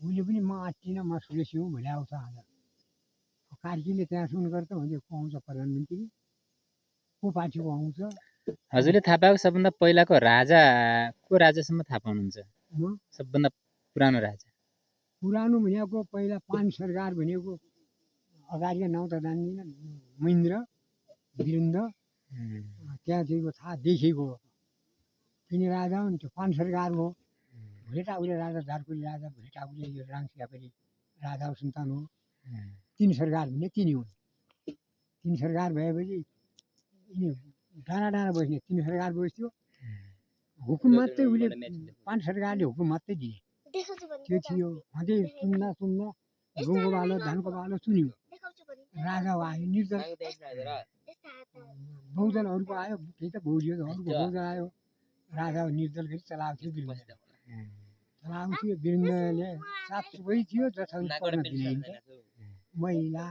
उसले पनि म आँटिन म सुरेसी हुँ भने आउँछ आज कार्कीले त्यहाँ सुन गर्छ भने को आउँछ प्रधानमन्त्री को पार्टीको आउँछ हजुरले थाहा पाएको सबभन्दा पहिलाको राजा को राजासम्म थाहा पाउनुहुन्छ म सबभन्दा पुरानो राजा पुरानो भनेको पहिला पान सरकार भनेको अगाडिका नाउँ त जान्दिनँ महेन्द्र वीरेन्द्र त्यहाँदेखिको थाहा देखिएको तिनी राजा हुन् त्यो पान सरकार हो भोलि टाउले राजा झारकुली राजा भोलि टाउले यो राङसियापरि राजाको सन्तान हो तिन सरकार भने तिनी हुन् तिन सरकार भएपछि यिनी डाँडा डाँडा बस्ने तिन सरकार बस्थ्यो हुकुम मात्रै उसले पान सरकारले हुकुम मात्रै दिए त्यो थियो अझै सुन्दा सुन्दा गहुँको बालो धानको बालो सुन्यो राजा आयो निर्दल बहुदल अरूको आयो त्यही त बहुलियो अरूको बहुदल आयो राजा निर्दल गरी चलाएको थियो चलाएको थियो वीरेन्द्रले साफ सफाइ थियो जसरी पर्न दिने महिला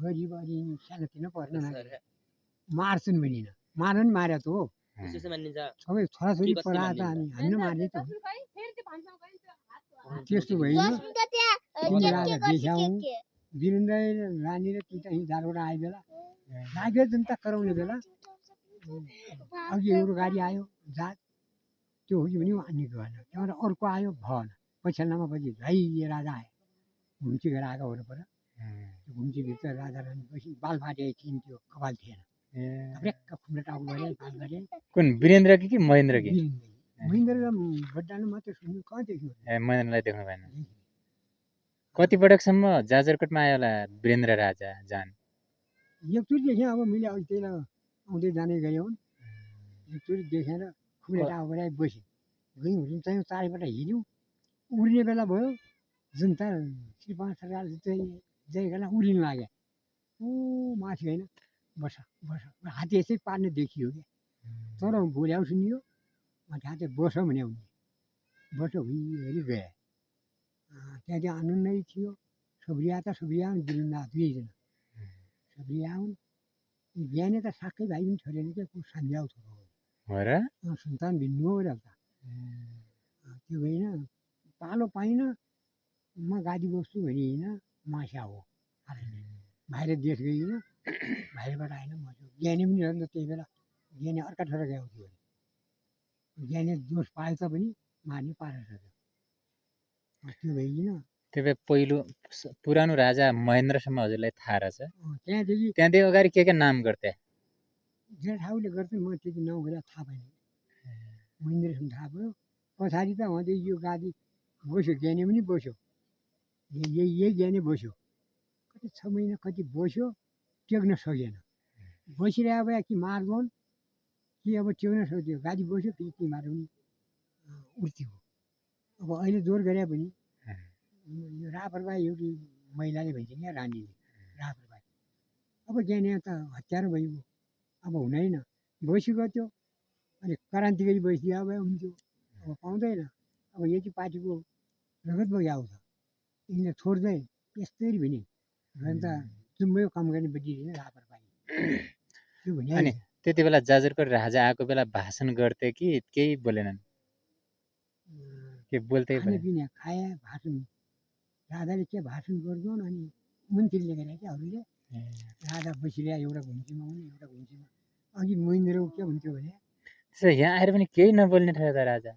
गरिब अनि सानोतिनो पर्न नदिने मार्छन् भनिन मार्न नि मार्या त हो सबै छोराछोरी पढाएर त अनि हामी मार्ने त त्यस्तो भएन तिनी राजा देख्याउँ वीरेन्द्र रानी र ती चाहिँ झारबाट आए बेला लाग्यो जनता कराउने बेला अघि एउटा गाडी आयो जात त्यो हो कि भने अनि गएन त्यहाँबाट अर्को आयो भएन पछ्याल्दामा पछि भाइ राजा आयो घुम्ची गरेर आएको वरपर त्यो घुम्चीभित्र राजा रानी बसी बाल फाटेको थिइन् त्यो कपाल थिएन ब्रेक्क खुम्रे टाउको गरे बाल गरे कुन वीरेन्द्र कि महेन्द्र कि महेन्द्र र बड्डाले मात्रै सुन्नु कहाँ देख्नु महेन्द्रलाई देख्नु भएन कति पटकसम्म जाजरकोटमा आयो होला वीरेन्द्र राजा जान एकचोटि देखेँ अब मैले अघि त्यही आउँदै जाने गरेँ हुन् एकचोटि देखेर खुम्रे टाउको गरे बसेँ गयौँ चाहिँ चारैपल्ट हिँड्यौँ उड्ने बेला भयो जनता श्रीपान सरकार जय गर्न उड्न लाग्यो ऊ माथि होइन बस बस हात यसै पार्ने देखियो क्या तर बोल्या सुनियो माथि हात बस भने उनी बस हुइहरि गए त्यहाँ आनन्दै थियो सबरिया त सबरिया दिनुन्दा दुईजना सबरिया हुन् बिहानै त साक्कै भाइ पनि छोडेन क्या को सन्ध्याउ छोरो हो र सन्तान भिन्नु हो र त त्यो होइन पालो पाइनँ म गाडी बस्छु भने होइन मास्या हो बाहिर देश गइनँ बाहिरबाट आएन म ज्ञानी पनि रहन्छ त्यही बेला ज्ञानी अर्का ठोर गएको थियो ज्ञानी दोष पाए तापनि मार्ने पारेछ त्यो भइकन त्यो भए पहिलो पुरानो राजा महेन्द्रसम्म हजुरलाई थाहा रहेछ त्यहाँदेखि अगाडि के नाम गर्थे जेठाउले गर्छन् म त्यति नाउँ गरेर थाहा पाएन महेन्द्रसम्म थाहा भयो पछाडि त उहाँले यो गाडी बस्यो ज्ञानी पनि बस्यो यही ज्ञानी बस्यो कति 6 महिना कति बस्यो टेक्न सकेन बसिरहेको भए कि मार्दोन् कि अब टेक्न सक्यो गाडी बस्यो फेरि ती मार्यो पनि उठ्थ्यो अब अहिले जोर गरे पनि यो रापरबाई एउटी महिलाले भन्छ क्या रानीले रापरबाई अब ज्ञानी त हत्यारो भइगयो अब हुँदैन बसेको त्यो अनि क्रान्ति गरी बसिदियो भए हुन्थ्यो अब पाउँदैन अब यति पार्टीको रगत बगाएको छ यिनले छोड्दै यस्तरी भने अन्त चुम्बयो काम गर्ने बटिदिने रापरबाई त्यो भने अनि त्यति बेला जाजरकोट राजा आएको बेला भाषण गर्थे कि केही बोलेनन् के बोल्थे खाने खाए भाषण राजाले के भाषण गर्छन् अनि मन्त्रीले गरे क्या अरूले राजा बसिरहे एउटा घुम्तीमा हुने एउटा घुम्तीमा अघि महेन्द्र के हुन्थ्यो भने त्यसो यहाँ आएर पनि केही नबोल्ने थियो त राजा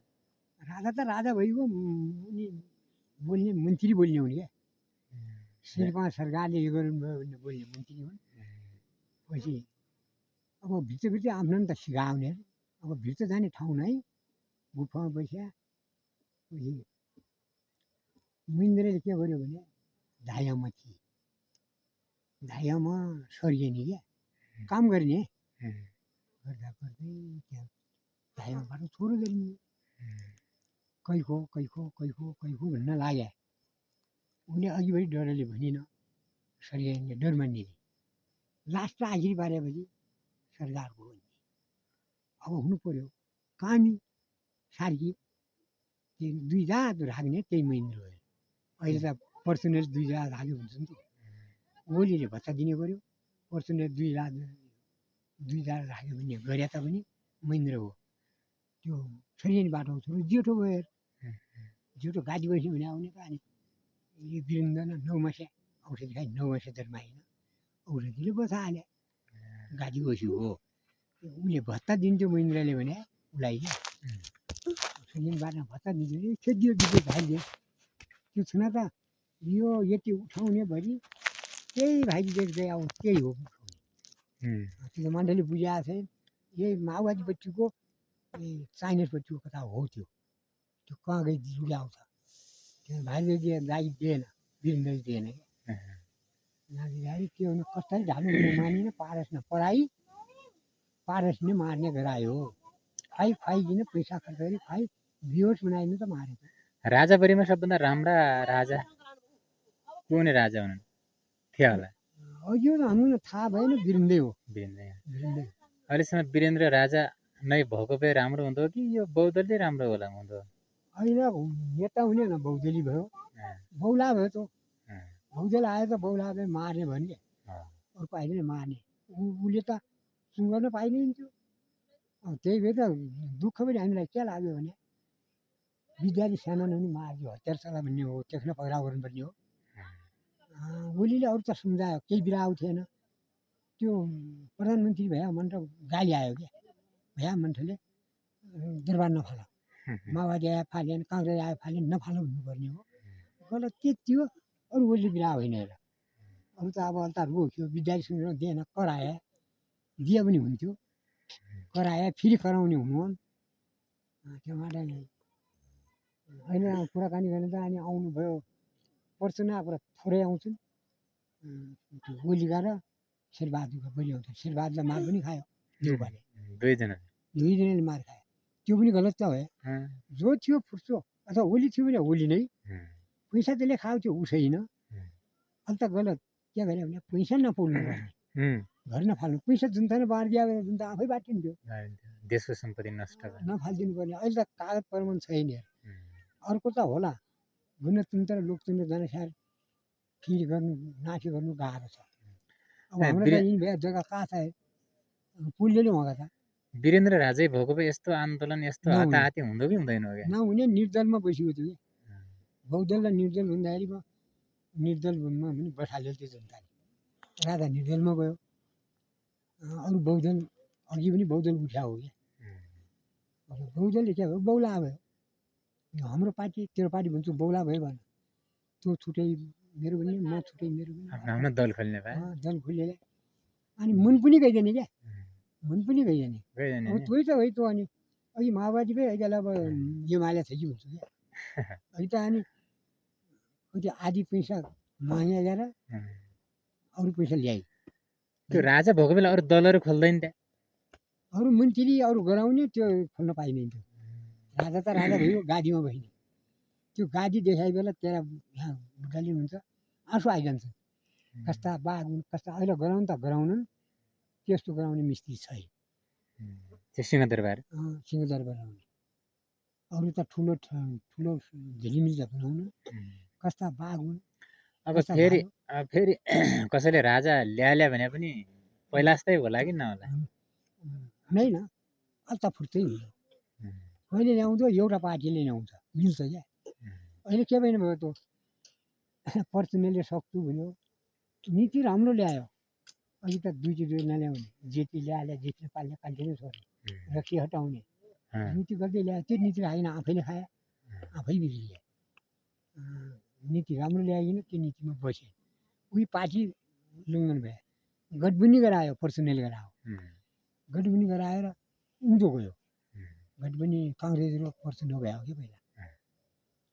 त राजा भइगयो उनी बोल्ने मन्त्री बोल्ने हुन् क्या श्रीपान सरकारले यो गर्नुभयो भने बोल्ने मन्त्री हुन् पछि अब भित्र आफ्नो नि त सिकाउने अब भित्र जाने ठाउँ नै गुफामा बस्या पछि महेन्द्रले के गर्यो भने धाइयामा थिए धाइयामा सर्किने क्या काम गर्ने गर्दा गर्दै त्यहाँ धाइयाबाट छोरो गरिने कैखो कैखो कैखो कैखो भन्न लाग्यो उसले अघिबाट डरले भनिन सर्किने डर मान्नेले लास्ट आखिरी पारेपछि सरकारको हो अब हुनु पर्यो कामी सार्की त्यो दुई जात राख्ने त्यही महेन्द्र हो अहिले त पर्सनल दुई जात राख्यो हुन्छ नि त ओलीले भत्ता दिने गर्यो पर्सनल दुई जात राख्यो भने गरे तापनि महेन्द्र हो त्यो छैन बाटो छोरो जेठो भयो झुटो गाडी बस्यो भने आउने त अनि यो वीरेन्द्र 9 मासे औषधि खाइ 9 मासे दरमा होइन औषधिले बचाहाल्यो गाडी बस्यो हो उसले भत्ता दिन्थ्यो महेन्द्रले भने उसलाई बाटो भत्ता दिन्थ्यो खेदियो दियो भाइले त्यो छैन त यो यति उठाउने भरि त्यही भाइले देख्दै अब त्यही हो त्यो मान्छेले बुझाएको छैन यही माओवादीपट्टिको चाइनिजपट्टिको कथा हो त्यो त्यो कहाँ गई जुगाउँछ त्यो भाइले दाइ दिएन वीरेन्द्रले दिएन क्या के भन्नु कसरी ढाल्नु मानिन पारस न पढाइ पारस नै मार्ने गरायो खुवाइदिने पैसा खर्च गरी खुवाइ बिहोस बनाइदिनु त मारेको राजाभरिमा सबभन्दा राम्रा राजा को हुने राजा हुन् थियो होला यो त हामीलाई थाहा भएन वीरेन्द्रै हो वीरेन्द्र वीरेन्द्रै अहिलेसम्म वीरेन्द्र राजा नै भएको भए राम्रो हुन्थ्यो कि यो बौद्धले राम्रो होला हुन्थ्यो अहिले नेता हुने न बौद्धली भयो बौला भयो त बौद्धल आयो त बौला भयो मार्ने भन्ने अरू पाइने मार्ने उसले त सुँगर्न पाइने हुन्थ्यो त्यही भए त दुःख पनि हामीलाई के लाग्यो भने विद्यार्थी सानो नानी मारिदियो हतियार चला भन्ने हो त्यसलाई पक्राउ गर्नुपर्ने हो ओलीले अरू त सम्झायो केही बिराउ थिएन त्यो प्रधानमन्त्री भया मन त गाली आयो क्या भया मन्थले दरबार नफाल माओवादी आयो फालेन काङ्ग्रेस आयो फालेन नफाल भन्नुपर्ने हो गलत के थियो अरू ओलीले बिरा होइन हेर अरू त अब अन्त रोक्यो विद्यार्थी सङ्घ दिएन कराए दिए पनि हुन्थ्यो कराए फेरि कराउने हुनु त्योबाट अहिले कुराकानी गर्ने त अनि आउनुभयो पर्छन् अब थोरै आउँछन् गोलीका र शेरबहादुरका बलि आउँछ शेरबहादुरलाई मार पनि खायो देउपाले दुईजनाले मार खायो त्यो पनि गलत त हो जो थियो फुर्सो अथवा ओली थियो भने ओली नै पैसा त्यसले खाएको थियो उसैन अन्त गलत के गरे भने पैसा नपाउनु पर्ने घर नफाल्नु पैसा जनताले बाँडिदियो भने जनता आफै बाँटिन्थ्यो देशको सम्पत्ति नष्ट नफालिदिनु पर्ने अहिले त कागज प्रमाण छैन अर्को त होला गणतन्त्र लोकतन्त्र जनसार फिर गर्नु नाफी गर्नु गाह्रो छ अब हाम्रो त यहीँ भए जग्गा कहाँ छ पुलले उहाँका छ वीरेन्द्र राजै भएको भए यस्तो आन्दोलन यस्तो हाताहाती हुँदो कि हुँदैन नहुने निर्दलमा बसेको थियो बौद्धल र निर्दल भन्दाखेरि निर्दलमा पनि बसाल्यो त्यो जनताले राजा निर्दलमा गयो अरू बौद्धल अघि पनि बौद्धल उठ्या हो क्या बौद्धलले के भयो बौला भयो हाम्रो पार्टी तेरो पार्टी भन्छु बौला भयो भन त्यो छुट्टै मेरो पनि म छुट्टै मेरो पनि दल खोल्ने भए दल खोल्ने अनि मन पनि गइदिने क्या मन पनि गइदिने अब तै त है त अनि अघि माओवादी पो अहिले अब एमाले छ कि भन्छु क्या है त अनि कति आधी पैसा मागे गएर अरू पैसा ल्याए त्यो राजा भएको बेला अरू दलहरू खोल्दैन त्यहाँ अरू मन्त्री अरू गराउने त्यो खोल्न पाइने थियो राजा त राजा भयो गाडीमा बस्ने त्यो गाडी देखाए बेला तेरा यहाँ बुढाले हुन्छ आँसु आइजान्छ कस्ता बाघ कस्ता अहिले गराउनु त गराउनु त्यस्तो गराउने मिस्त्री छैन त्यो सिंहदरबार आउने अरू त ठुलो ठुलो झिलिमिली त बनाउनु कस्ता बाघ हुन् अब फेरि कसैले राजा ल्याए भने पनि पहिला जस्तै होला कि नहोला होइन अहिले त फुर्तै हुन्छ कहिले ल्याउँछ एउटा पार्टीले ल्याउँछ मिल्छ क्या अहिले के भएन भयो त पर्सनली सक्छु भन्यो नीति राम्रो ल्यायो अहिले त दुई नल्याउने जेटी ल्याए जेटीले पाल्ने काल्टिने छोड्ने र के हटाउने नीति गर्दै ल्यायो त्यो नीति आएन आफैले खायो आफै बिग्रियो नीति राम्रो ल्याइकन त्यो नीतिमा बसे उही पार्टी लुङ्गन भयो गठबन्दी गरायो पर्सनली गरायो गठबन्दी गराएर उँधो गयो गठबन्दी काङ्ग्रेस र पर्सनल भयो कि पहिला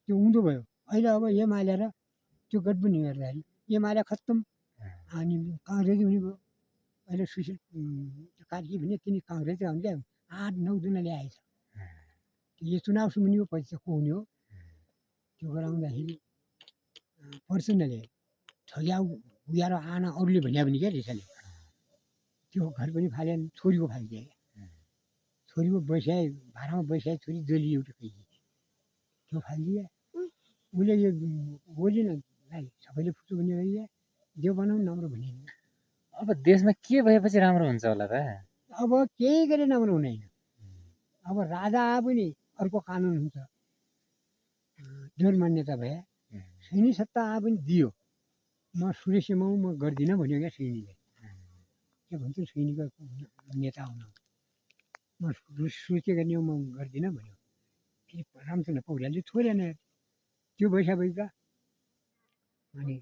त्यो उँधो भयो अहिले अब एमाले र त्यो गठबन्दी गर्दाखेरि एमाले खत्तम अनि काङ्ग्रेस हुने भयो अहिले सुशील कार्की भने तिनी काङ्ग्रेस हुन्छ 8-9 जना ल्याएछ यो चुनाव सुन्ने हो पछि को हुने हो त्यो गराउँदाखेरि पर्सनले ठग्या उयाएर आन अरूले भन्या भने क्या रिसाले त्यो घर पनि फालेन छोरीको फालिदिए क्या छोरीको बस्याए भाडामा बस्याए छोरी जली एउटा त्यो फालिदिए उसले यो ओलीलाई सबैले फुट्छु भन्ने गरिदिए देव बनाउनु राम्रो भन्ने अब देशमा के भएपछि राम्रो हुन्छ होला त अब केही गरे राम्रो हुँदैन अब राजा आए पनि अर्को कानुन हुन्छ दृढ मान्यता भए सैनी सत्ता आए पनि दियो म सुरेशमा म गर्दिनँ भन्यो क्या सैनीले के भन्छ सैनीको नेता हुन म सुरक्षा गर्ने म गर्दिनँ भन्यो फेरि रामचन्द्र पौड्यालले छोडेन त्यो भइसकेपछि त अनि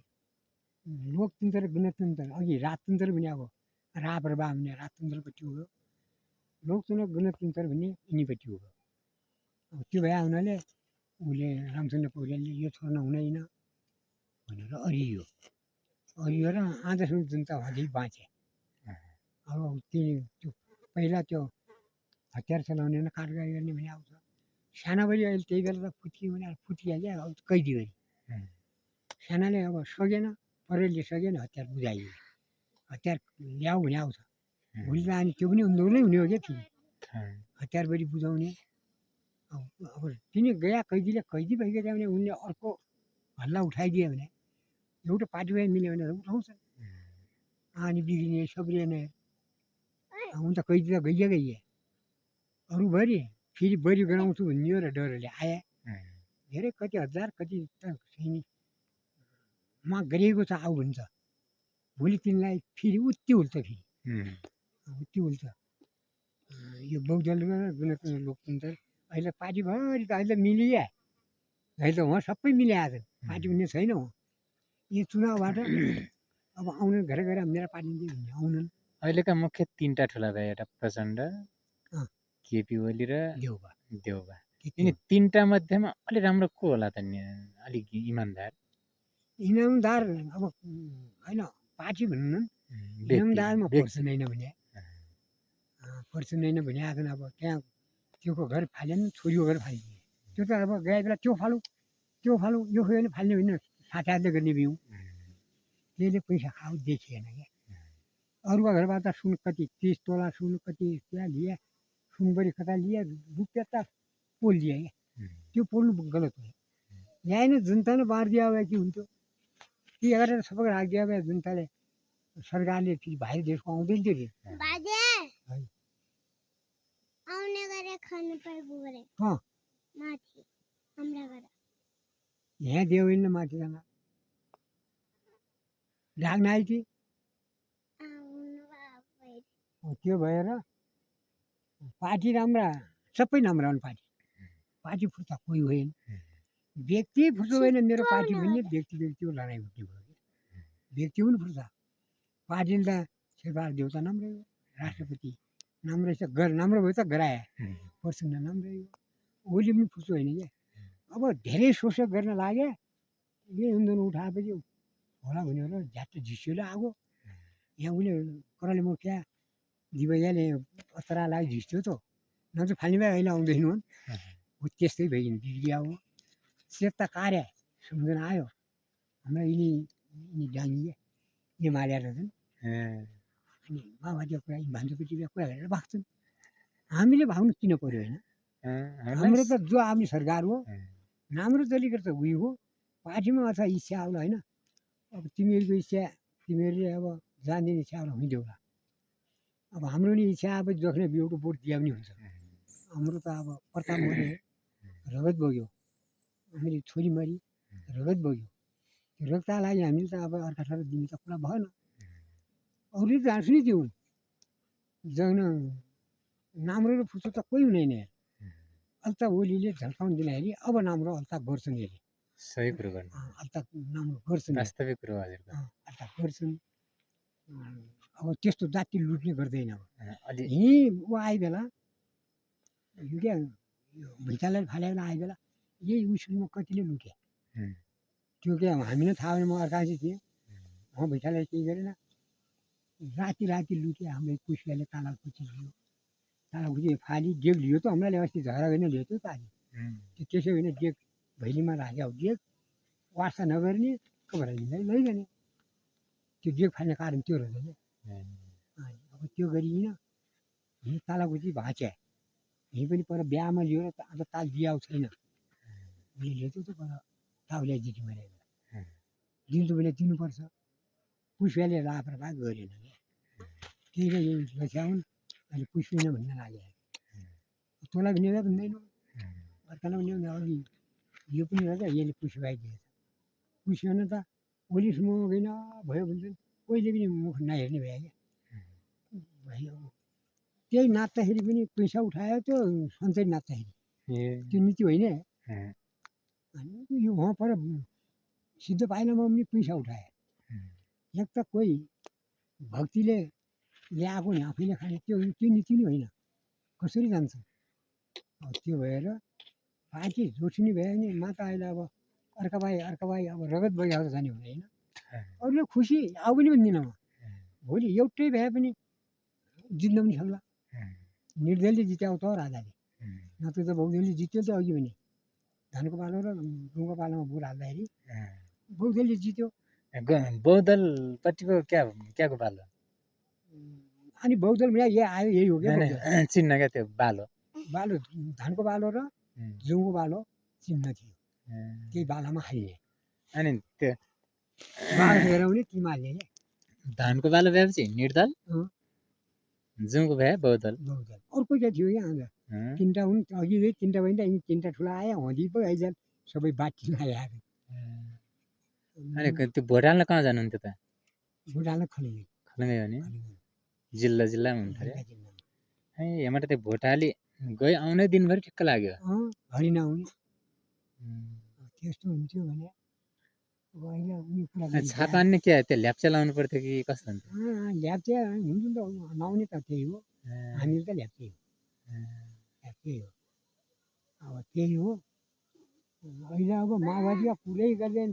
लोकतन्त्र गणतन्त्र अघि राजतन्त्र भने अब राप्रपा भन्ने राजतन्त्रपट्टि हो लोकतन्त्र गणतन्त्र भन्ने यिनीपट्टि हो अब त्यो भए हुनाले उसले रामचन्द्र पौड्यालले यो छोड्न हुँदैन भनेर अरियो र आजसम्म जनता अझै बाँचे अब त्यो पहिला त्यो हतियार चलाउने कारवाही गर्ने भने आउँछ सानाभरि अहिले त्यही बेला त फुत्कियो भने फुत्किहाल्यो अब कैदी गरी सानाले अब सकेन परेलले सकेन हतियार बुझाइयो हतियार ल्याऊ भने आउँछ भोलि त अनि त्यो पनि आन्दोलनै हुने हो क्या फेरि हतियार बढी बुझाउने अब तिनी गया कैदीले कैदी भइगयो भने उनले अर्को हल्ला उठाइदियो भने एउटा पार्टीमा मिल्यो भने उठाउँछ अनि बिग्रिने सब्रिने उन त कैदी त गइए अरूभरि फेरि बढी गराउँछु भन्ने र डरले आए धेरै कति हजार कति त सैनिक माग गरिएको छ आऊ भन्छ भोलि तिनलाई फेरि उत्ति उल्छ फेरि उत्ति उल्छ यो बहुदलीय गणतन्त्र लोकतन्त्र अहिले पार्टीभरि त अहिले मिलिया अहिले त उहाँ सबै मिलिआएको छन् पार्टी भन्ने छैन हो यो चुनावबाट अब आउने घर घर मेरा पार्टी भन्ने आउनन् अहिलेका मुख्य तीनटा ठुला भाइ एउटा प्रचण्ड केपी ओली र देउबा यिनी तीनटा मध्येमा अलि राम्रो को होला त नि अलिक इमान्दार अब होइन पार्टी भन्नु इनामदारमा पर्छदैन भने आएको अब त्यहाँ त्योको घर फाल्यो नि छोरीको घर फालिदिए त्यो त अब गए बेला त्यो फालौँ यो खोयो भने फाल्ने होइन साथीहरूले गर्ने बिउ त्यसले पैसा खाऊ देखिएन क्या अरूको घरबाट सुन कति 30 तोला सुन कति त्यहाँ लिए सुनबरी कता लिए रुपियाँ त पोलिदिए क्या त्यो पोल्नु गलत हो यहाँ नै जनताले बाँडिदिया भए के हुन्थ्यो ती गरेर सबै राखिदिया भए जनताले सरकारले फेरि बाहिर देशको आउँदैन थियो कि यहाँ दियो भने माथि जान लाग्न आयो कि त्यो भएर पार्टी राम्रा सबै राम्रा हुन् पार्टी फुर्ता कोही होइन व्यक्ति फुर्सो होइन मेरो पार्टी भन्ने व्यक्तिको लडाइँ उठ्ने भयो व्यक्ति पनि फुर्सा पार्टीले त शेरबहादुर देउता नाम्रै हो राष्ट्रपति नाम्रै छ राम्रो भयो त गराए प्रचण्ड नाम्रै हो ओली पनि फुर्सो होइन क्या अब धेरै शोषक गर्न लागे यो आन्दोलन उठाएपछि होला भनेर झ्याट्ट झिस्योले आगो यहाँ उसले कराले मुखिया दिवैयाले पत्रालाई झिस्यो त नत्र फाल्ने भए अहिले आउँदैन हो त्यस्तै भइकन बिग्रिया हो सेता कार्य सम्झना आयो हाम्रो यिनी डाङ्गिए एमाले छन् अनि माओवादीको कुरा भान्जुपट्टि कुरा गरेर भाग्छन् हामीले भाग्नु किन पर्यो होइन हाम्रो त जो आउने सरकार हो राम्रो दलीको त उयो हो पार्टीमा अथवा इच्छा आउला होइन अब तिमीहरूको इच्छा तिमीहरूले अब जान्दिने इच्छा आउला हुँदैला अब हाम्रो नि इच्छा अब जसले एउटा भोट दिए पनि हुन्छ हाम्रो त अब प्रताप मरे रगत बग्यो हामीले छोरी मरी रगत बग्यो त्यो रगतका लागि हामीले त अब अर्का दिने त कुरा भएन अरूले जान्छु नि त्यो जन राम्रो र फुच्चो त कोही हुँदैन अहिले त ओलीले झल्काउनु दिँदाखेरि अब राम्रो अल्ता गर्छन् यसले सही कुरो गर्नु अल्ता राम्रो गर्छन् वास्तविक कुरो हजुरको अल्ता गर्छन् अब त्यस्तो जाति लुट्ने गर्दैन अब यहीँ ऊ आए बेला क्या भैँचालाई फाले बेला आए बेला यही उयसमा कतिले लुटे त्यो के हामीलाई थाहा भने म अर्कासी थिएँ म भैँचालाई केही गरेन राति लुटे हाम्रो पुस्याले तालाकुची लियो तालाकुची फाली डेक लियो त हामीलाई अस्ति झगडा गरेर लियो त पानी त्यो त्यसो भने डेक भैलीमा राख्यो डेक वास्ता नगर्ने कबरालीलाई लैजाने त्यो डेक फाल्ने कारण त्यो रहेछ अब त्यो गरिकन यहीँ तालाकुची भाँच्यो यहीँ पनि पर बिहामा लियो र अन्त ताल दियाउ छैन उसले ल्याएको त पर ताउले जिटी मैले दिनु त उसले दिनुपर्छ पुष्पले लापरवाह गरेन त्यही र यही लस्याउन् अहिले पुष्पिन भन्न लाग्यो तँलाई पनि भन्दैन अर्कालाई पनि अघि यो पनि गर्दा यसले पुसिबाइदिएछ पुस्यो भने त ओलिसम्म होइन भयो भने कहिले पनि मुख नहेर्ने भयो क्या भयो त्यही नाच्दाखेरि पनि पैसा उठायो त्यो सन्चै नाच्दाखेरि त्यो नीति होइन अनि यो वहाँ पर सिद्ध पाइलामा पनि पैसा उठाए एक त कोही भक्तिले ल्याएको नि आफैले खाने त्यो त्यो नीति नै होइन कसरी जान्छ त्यो भएर पार्टी जोड्ने भयो भने माता अहिले अब अर्का भाइ अब रगत बगाएर जाने हुँदैन अरूले खुसी आऊ पनि भन्दिनँ म भोलि एउटै भए पनि जित्न पनि सक्ला निर्दलीय जित्याउ त राजाले नत्र त बहुदलीय जित्यो त अघि भने धानको पालो र गुँको पालोमा भोट हाल्दाखेरि बहुदलीय जित्यो बहुदलपट्टिको क्याको बालो अनि बहुदल भने यही आयो यही हो क्या चिन्ह क्या त्यो बालो बालो धानको बालो र जुङको बालो चिन्ह थियो त्यही बालामा हाल्ने अनि त्यो बालो हेराउने तिमा हाल्ने धानको बालो भएपछि निर्दल जुङको भए बहुदल बहुदल अर्को क्या थियो क्या अन्त तिनवटा हुन् अघि तिनवटा भयो नि त यिनी तिनवटा ठुला आयो हँदी पो आइजान् सबै बाँटिन आयो अनि त्यो भोट हाल्न कहाँ जानुहुन्थ्यो त भोट हाल्न खलङ्गै खलङ्गै हो नि जिल्लामा हुन्थ्यो अरे हेमाट त्यो भोट हाली गयो आउनै दिनभरि ठिक्क लाग्यो हरि नआउने त्यस्तो हुन्थ्यो भने अब अहिले उयो कुरा छापा अन्य के त्यो ल्याप्चा लाउनु पर्थ्यो कि कस्तो हुन्थ्यो ल्याप्चा हुन्छ नि त नआउने त त्यही हो हामीले त ल्याप्चै हो अब त्यही हो अहिले अब माओवादीका पुरै गर्दैन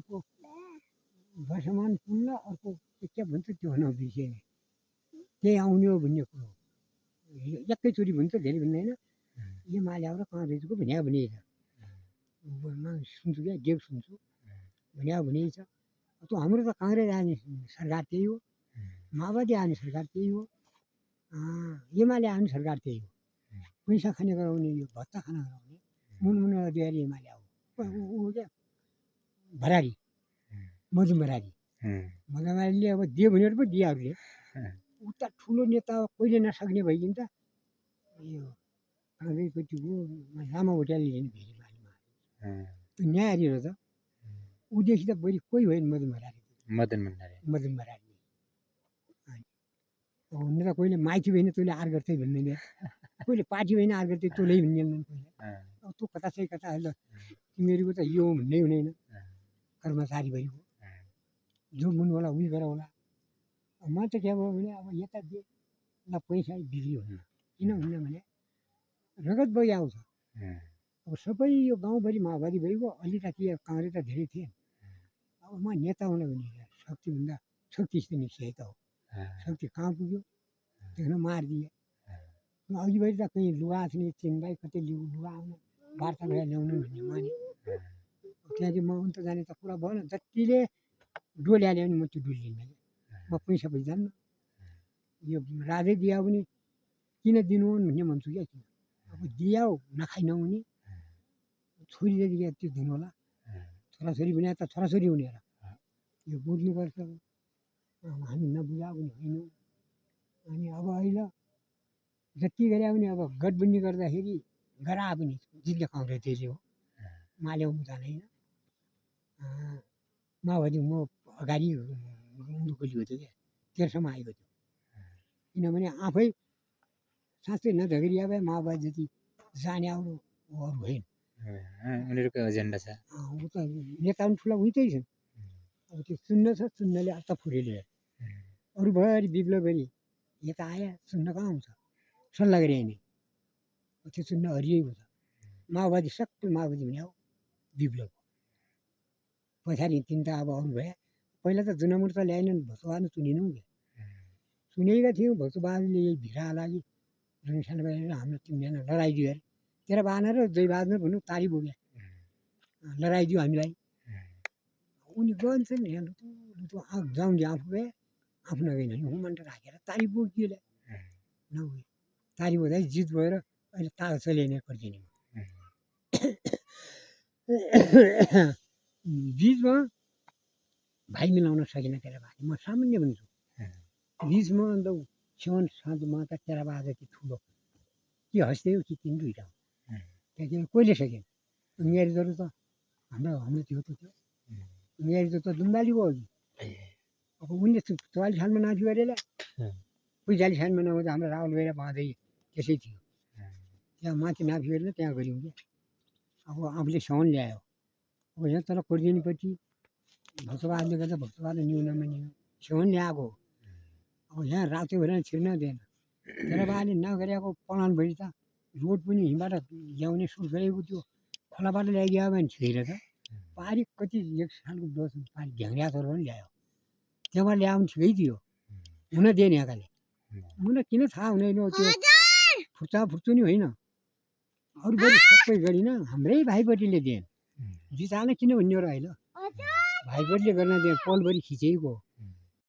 वर्षमान पुग्न अर्को के भन्छ त्यो भन्न बिर्सेँ त्यही आउने हो भन्ने कुरो एकैचोटि भन्छ धेरै भन्दैन यो माल्याउ र काङ्ग्रेसको भन्या भने सुन्छु क्या डेक सुन्छु भन्या भने छ त्यो हाम्रो त काङ्ग्रेस आने सरकार त्यही हो माओवादी आने सरकार त्यही हो एमाले आउने सरकार त्यही हो पैसा खाने गराउने यो भत्ता खाना गराउने मुनमुन अधिकारी एमाले आऊ ऊ क्या भरारी मधु भरारीले अब दियो भनेर पो दिएहरूले उता ठुलो नेता कहिले नसक्ने भइदिन्छ यो काङ्ग्रेसपट्टिको लामा भोटियाले लिने भेरी मालिमा त्यो न्यायाधीश हो त उदेखि त बढी कोही होइन मदन भण्डारी हुन त कोहीले माइती भएन तैँले आर गर्छै भन्दैन कोहीले पार्टी भएन आर गर्छै तँलै भन्दैन कोहीले अब तँ कता चाहिँ कता अहिले तिमीहरूको त यो भन्नै हुँदैन कर्मचारीभरिको जो मन होला उयो गर होला म त के भयो भने अब यता दिए ल पैसा बिक्री हुन्न किन हुन्न भने रगत बगी आउँछ अब सबै यो गाउँभरि माओवादी भइगयो अलिकति काङ्ग्रेस त धेरै थिए अब म नेता हुन भने शक्तिभन्दा शक्तिसित निस्किए त हो शक्ति कहाँ पुग्यो त्यसमा मारिदिए अघिभरि त कहीँ लुगा थिएन चिनबाई कतै लुगा आउनु वार्ता भएर ल्याउनु भन्ने माने त्यहाँदेखि म अन्त जाने त कुरा भएन जतिले डोल्या ल्यायो भने म त्यो डोलिन्न म पैसा पनि जान्न यो राजै दिया पनि किन दिनु भन्ने भन्छु क्या किन अब दियाऊ नखाइ नहुने छोरी जति क्या त्यो दिनु होला छोराछोरी भने त छोराछोरी हुने र यो बुझ्नुपर्छ हामी नबुझा पनि होइनौँ अनि अब अहिले जति गरे पनि अब गठबन्दी गर्दाखेरि गरा पनि जित्ने काङ्ग्रेस त्यसले हो माल्याउ जाँदैन माओवादी म अगाडि गलिएको थियो क्या तेर्सम्म आएको थियो किनभने आफै साँच्चै नझगरिया भए माओवादी जति जाने अरू होइन उनीहरूको एजेन्डा छ ऊ त नेता पनि ठुला उही त्यही छन् अब त्यो सुन्न छ सुन्नले अत्त फुरेले अरूभरि विप्लव गरी यता आयो सुन्न कहाँ आउँछ सल्लाह गरे नि त्यो सुन्न हरियै हुन्छ माओवादी सबै माओवादी भने हो विप्लव पछाडि तिनवटा अब अरू भए पहिला त जनमुर्चा ल्याएनन् भोजबहादुर चुनेनौँ कि चुनेका थियौँ भोजबहादुरले यही भिडा लागि जनसानो भएर हाम्रो तिनजना लडाइदियो अरे तेह्र बहादुर र जयबहादुर भनौँ तारी बोक्यो लडाइदियो हामीलाई उनी गन्छन् लुतो जाउँ दि आफू गए आफू नगएन भने हुमन्ट राखेर तारी बोकियो नगयो तारी बोक्दा जित भएर अहिले ताल चलेन पर्दैन बिचमा भाइ मिलाउन सकेन तेह्र बहादुर म सामान्य भन्छु बिचमा अन्त सेवन साँझमा त तेह्र बहादुर जति ठुलो के हँस्दै हो कि तिन दुईवटा हो त्यहाँदेखि कहिले सकेन अङ्ग्रेजहरू त हाम्रो थियो त त्यो मेरो त दुम्बालीको हो कि अब उनले 44 सालमा नाच्यो अरे 45 सालमा नहुँदा हाम्रो राहुल गएर बाँधै त्यसै थियो त्यहाँ माथि नाफी गरेर त्यहाँ गऱ्यौँ क्या अब आफूले साउन ल्यायो अब यहाँ तर कोर्दिनीपट्टि भक्तवादले गर्दा भक्तवाद न्यूनमा न्यू साउन ल्याएको अब यहाँ रातो भएर छिर्न दिएन तर बाले नगरेको पलान भरि त रोड पनि हिँडबाट ल्याउने सुट गरेको थियो खोलाबाट ल्याइदियो भने छिरेर त पारी कति एक सालको दोष पारी ढ्याङ्ग्राहरू पनि ल्यायो त्यहाँबाट ल्यायो भने ठिकै थियो हुन दिएन यहाँकाले मलाई किन थाहा हुँदैन त्यो फुर्छु नि होइन अरू बरु सबै गरिन हाम्रै भाइपट्टिले दिएन जिताएन किन भन्ने र होइन भाइपट्टिले गर्न दिएन पोलभरि खिचेको